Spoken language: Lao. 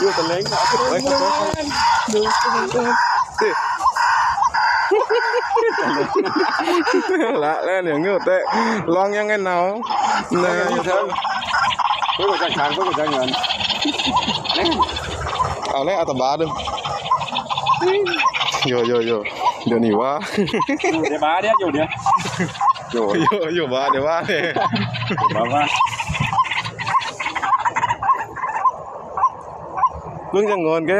ຢູ່ຕະເລັງ ເອີຍ ເອີຍ ເອີຍ ເອີຍ ເອີຍ ເອີຍ ລະແລ້ວ ເໜີເງືອແຕະ ລອງຍັງໄງເນົາ ນະ ເພິ່ນກໍຈັດການ ເພິ່ນກໍຈັດງານ ເອົາແລ້ວ ເອົາຕະບາດເດີ້ ໂຢ ໂຢ ໂຢ ດຽວນີ້ວ່າ ດຽວມາ ດຽວຢູ່ ດຽວ ໂຢ ໂຢ ໂຢ ວ່າ ດຽວວ່າ ວ່າ ວ່າ ເບິ່ງຈັງງອນເກ.